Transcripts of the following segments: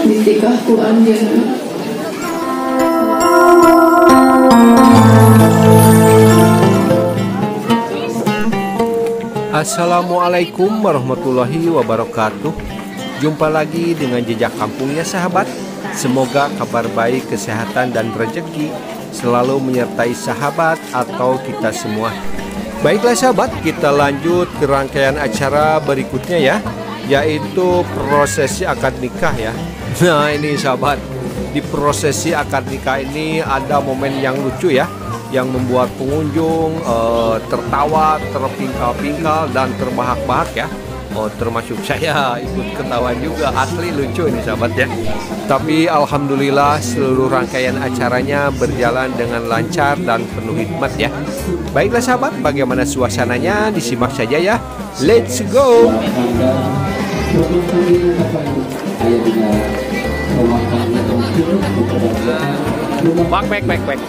Ditikah ku anjeunna. Assalamualaikum warahmatullahi wabarakatuh. Jumpa lagi dengan Jejak Kampungnya sahabat. Semoga kabar baik, kesehatan dan rezeki selalu menyertai sahabat atau kita semua. Baiklah sahabat, kita lanjut ke rangkaian acara berikutnya ya, yaitu prosesi akad nikah ya. Nah ini sahabat, di prosesi akad nikah ini ada momen yang lucu ya, yang membuat pengunjung tertawa, terpingkal-pingkal dan terbahak-bahak ya. Oh, termasuk saya ikut ketawa juga, asli lucu ini sahabat ya. Tapi alhamdulillah seluruh rangkaian acaranya berjalan dengan lancar dan penuh hikmat ya. Baiklah sahabat, bagaimana suasananya disimak saja ya. Let's go. Back, back, back, back.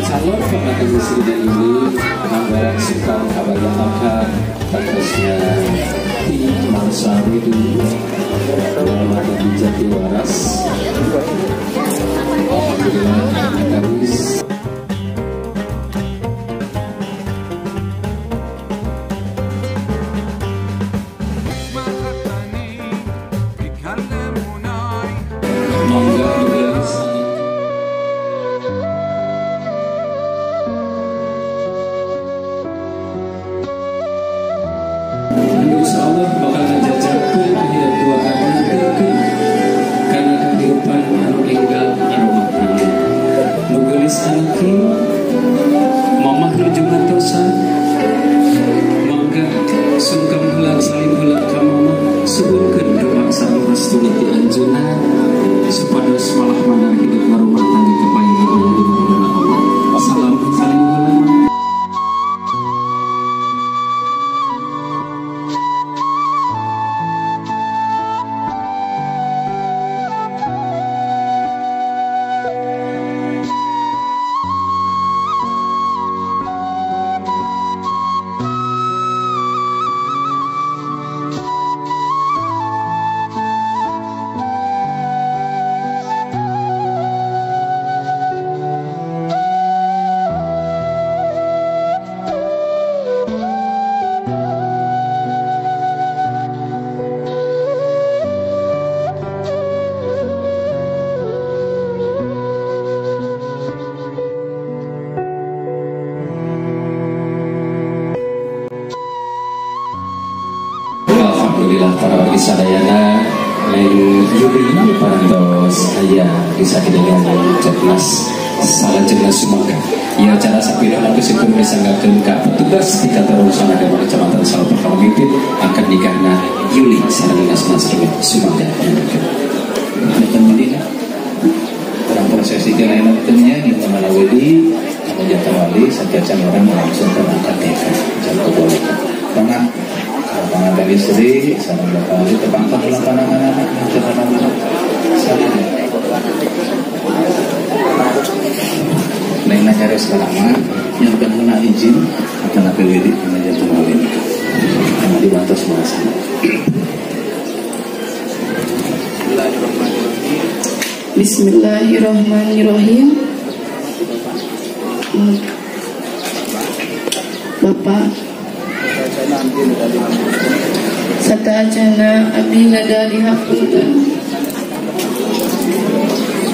Calon pengantin istri dan ini Mangga Sultan Kabayakan terusnya di Marsa Widu di Jatiwaras. Alhamdulillah habis. Insya Allah bakal ngajajakeun akhirat dua kali karena kehidupan anu enggal anu makna nu geulis anu kieu mamah nuju ngatosan mangga sungkem heula salim heula ka mamah suhunkeun doa sareng restu ti anjeunna supados malah mandar hidup ngarumah tangga kapayun aya di ridhona Allah. Salam salim heula. Alhamdulillah para wargi sadayana lain Yuli parantos aya disakidegan Jatnas salajengna sumangga. Ieu acara sapira anu sipun disanggakeun ka petugas di kantor urusan agama Kecamatan Salopek pamimpin akad nikahna Yuli sareng Nas Nasrul sumangga. Madinah orang prosesi lain tentunya di mana wedi atau jatah wali setiap orang langsung ke akad nikah jam kebolehkan. Karena pengantin istri sama bapak wali tepangkah ulang panangan anak anak salah neng nanya selama yang kena izin atau napi wili karena jatuh wali karena dibantu semua sana. Bismillahirrahmanirrahim. Bapak Satacana abdi nada dihapunten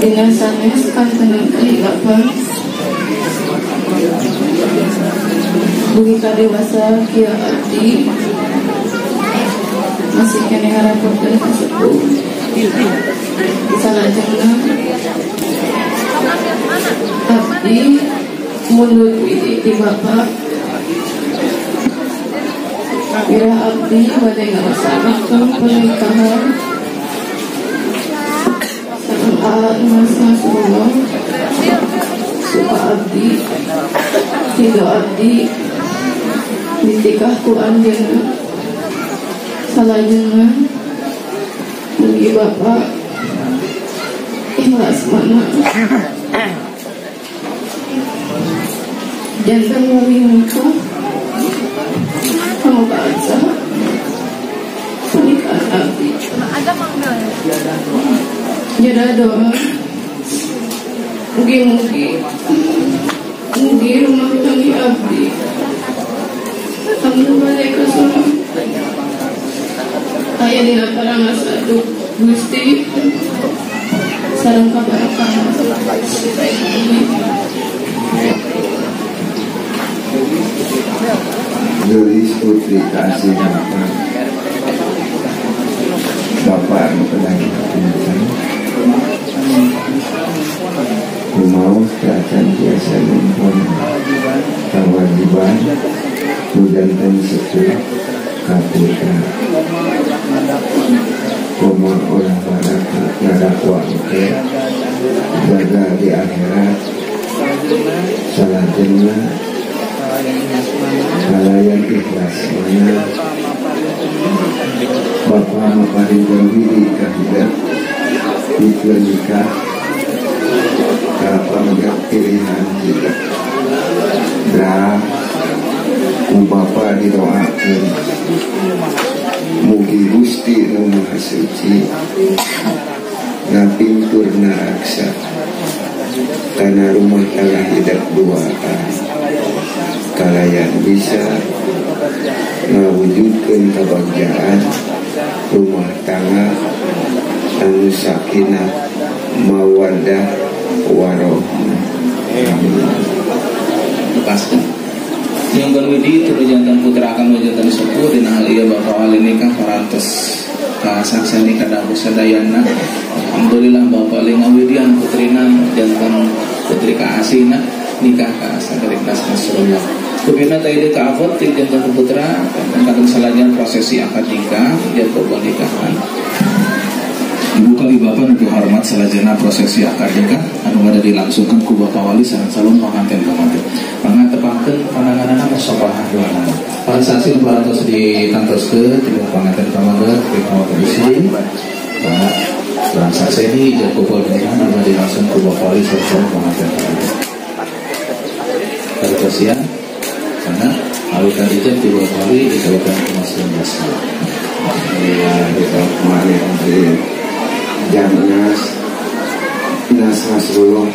dina sanes kantenan bapak dugi ka dewasa kieu abdi masih keneh harapunten ka sepuh salajengna abdi mundur ti bapak Ira abdi bade ngalaksanakeun pernikahan sareng Mas Nasrullah suka abdi ridho abdi ditikah ku anjeunna salajengna mugi bapak ikhlas mana jantan wali nikah kamu baca pernikahan abdi jada doa mugi-mugi mugi rumah tangga abdi kamu balik ke surga aya dina parangasa Gusti sareng kabarokan. Gelis putri kasih bapak bapak mempelai pincang kumau acan biasa numpun kewajiban mujantan sepuh kaputra kumur ulah baraka ngadakwa oke gagal di akhirat salajengna kalayan ikhlas mana bapak maparinten widi kahidep pikeun nikah ka pamegat pilihan hidup dra ku bapa didoakeun mugi Gusti nu Maha Suci ngapingkur naraksa kana rumah tangga hidup duaan kalayan bisa mewujudkan kebahagiaan rumah tangga anu sakinah mawaddah warohmah. Lepaskan. Yang berwidi itu jantan putra akan jantan sepuh dina hal ieu bapak wali nikah parantos kasakseni kadahu sadayana. Alhamdulillah bapak wali ngawidian putrina jantan putri kaasina nikah ka sagaritas Nasrullah. Kubina tadi ka afot ti jantan putra kadang salajan prosesi akad nikah jantan pernikahan. Ibu kali bapak nu hormat salajana prosesi akad nikah anu bade dilangsungkeun ku bapak wali sareng calon panganten panganten. Mangga tepangkeun pananganana musafahah doana. Para saksi nu parantos ditantoskeun ti panganten pamanggah ti kondisi. Mangga urang sakseni ijab kabul pernikahan anu bade dilangsungkeun ku bapak wali sareng calon panganten pamanggah. Perkesian karena awitan ijab di bapak wali dikawitan ku Mas Basma. Bismillahirrahmanirrahim. Jam nas Nasrullah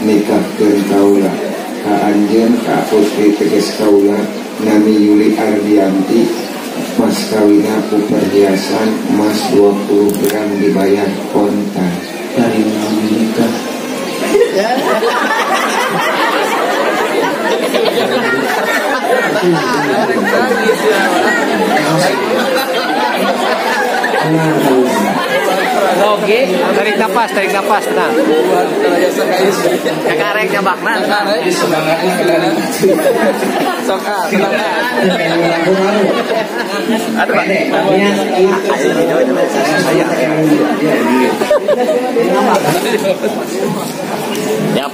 nikahkeun kaula ka anjeun ka putri teges kaula nami Yuli Ardianti mas kawina ku perhiasan emas 20 gram dibayar kontan. Dari nikah. Oke, tarik nafas, tenang. Kakak rek nyabakna. Semangatnya kalian. Sok ah, semangat. Aduh, Pak. Yap.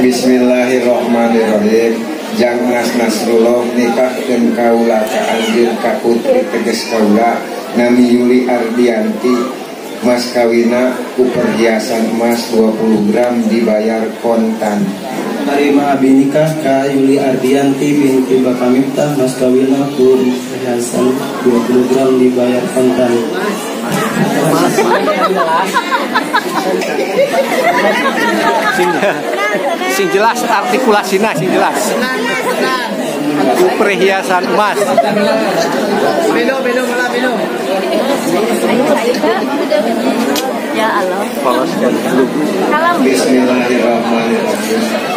Bismillahirrahmanirrahim. Jang Nas Nasrullah nikahkeun kaula ka anjeun ka putri teges kaula nami Yuli Ardianti mas kawina ku perhiasan emas 20 gram dibayar kontan. Tarima abi nikah ka Yuli Ardianti binti Bapak Miftah mas kawina ku perhiasan 20 gram dibayar kontan. Sing jelas artikulasinya, sing jelas. Ku perhiasan emas. Minum, malah minum. Ya Allah. Bismillahirrahmanirrahim.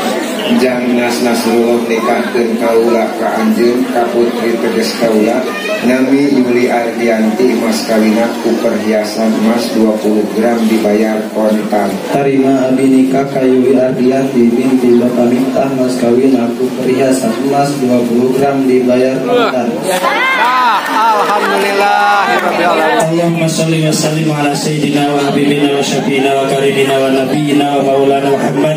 Jang Nas Nasrullah nikahkeun kaula ka anjeun ka putri teges kaula nami Yuli Ardianti mas kawina ku perhiasan emas 20 gram dibayar kontan. Tarima abi nikah ka Yuli Ardianti binti Bapak Miftah mas kawina ku perhiasan emas 20 gram dibayar kontan. Ah, alhamdulillah. Alhamdulillah. Allahumma shalli wa sallim ala sayyidina wa habibina wa syafiina wa karimina wa nabiyyina wa maulana Muhammad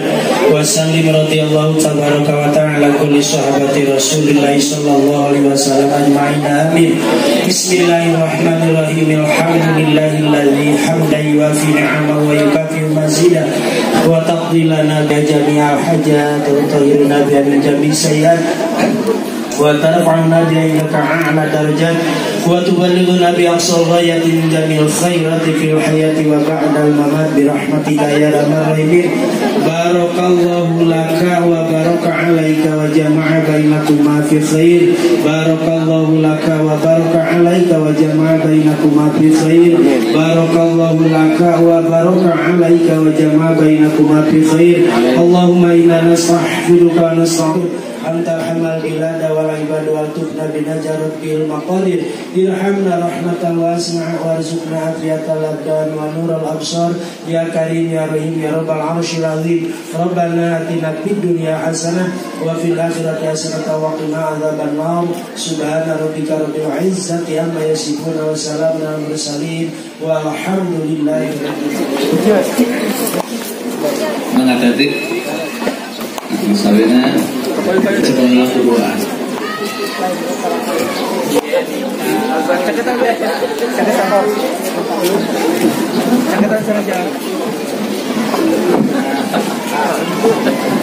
wa sallim radhiyallahu tabaraka wa ta'ala kulli sahabati Rasulillah sallallahu alaihi wasallam ajma'in. Amin. Bismillahirrahmanirrahim. Alhamdulillahilladzi hamdan yuwafi ni'amahu wa yukafi mazidah wa taqdi lana bi jami'il hajat wa tutahhiruna bi min jami'i sayyi'at wa tarfa'una bi indaka a'la darajat wa tuballighuna bi aqsal ghayati min jami'il khairati fil hayati wa ba'dal mamat bi rahmatika ya arhamar rahimin. Barakallahu laka wa baraka 'alaika wa jama'a bainakuma fi khair. Barakallahu laka wa baraka 'alaika wa jama'a bainakuma fi khair. Barakallahu laka wa baraka 'alaika wa jama'a bainakuma fi khair. Allahumma inna nastaghfiruka wa nasta'in anta hamal bilada wal ibad wal tubna binajarut bil maqadir. Irhamna rahmatan wasi'ah warzuqna afiyatal abdan wa nural absar ya karim ya rahim ya rabbal arsyil azim. Rabbana atina fid dunya hasanah wa fil akhirati hasanah wa qina adzaban nar. Subhana rabbika rabbil izzati amma yasifun wa salamun alal mursalin walhamdulillahi rabbil alamin. Mengatasi misalnya sekolah kedua.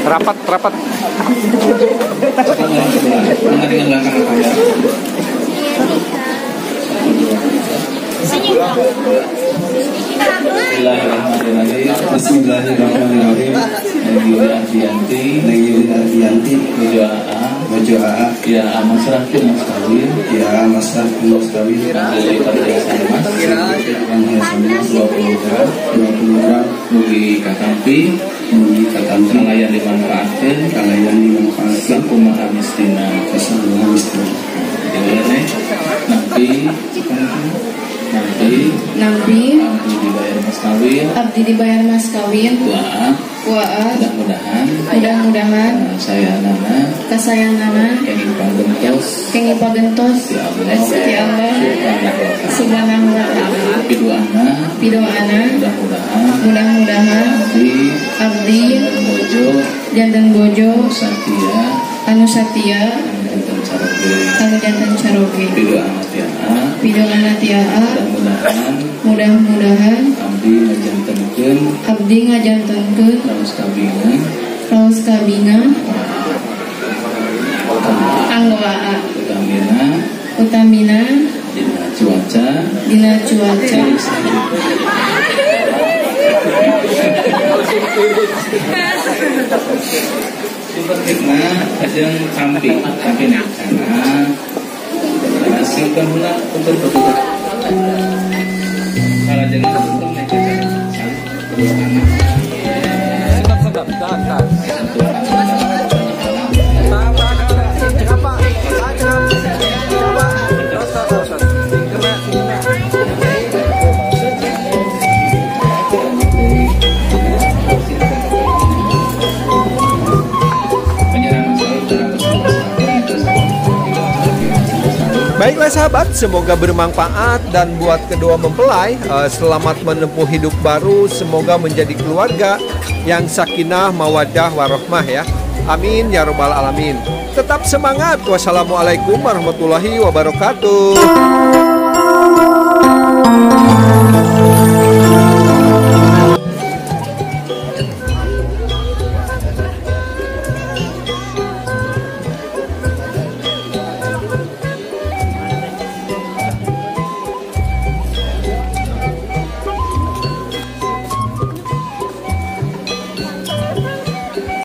Rapat, rapat. Bismillahirrahmanirrahim. Bismillahirrahmanirrahim. Neng Yuli Ardianti, Neng Yuli Ardianti, Bojo AA, Bojo AA, ya masrahkeun mas kawin, ya masrahkeun mas kawin, dari perhiasan emas, perhiasan emas 20 gram, 20 gram, mugi katampi, mugi katampi, kalayan dimanfaatkeun, kalayan dimanfaatkeun, kumaha mistina, kumaha mistina. Jadi nanti Nampi abdi dibayar mas kawin, abdi dibayar mas kawin, wa mudah-mudahan, mudah-mudahan kasayanana, kasayanana, kenging pagentos, kenging pagentos, ya Allah, ya Allah, subhanahu wa ta'ala, pidoana, pidoana, mudah-mudahan, mudah-mudahan, abdi, bojo, janten bojo, satia, anu satia, anu janten caroge, anu janten caroge, pidoana tiaa, pidoana tiaa, mudah-mudahan, mudah-mudahan, abdi ngajantenkeun, abdi ngajantenkeun, raos kabinga, raos kabinga, anggo aa, utamina, utamina, dina cuaca, dina cuaca, nah, ajeng kampi, kampi nek kana. Simpen heula punten betul. Kalajeng punten nek Sedap sedap, tahan tahan. Tahan tahan. Kenapa? Tahan kenapa? Terus terus terus. Kena kena. Baiklah sahabat, semoga bermanfaat dan buat kedua mempelai, selamat menempuh hidup baru, semoga menjadi keluarga yang sakinah, mawaddah, warohmah ya. Amin ya robbal alamin. Tetap semangat. Wassalamualaikum warahmatullahi wabarakatuh.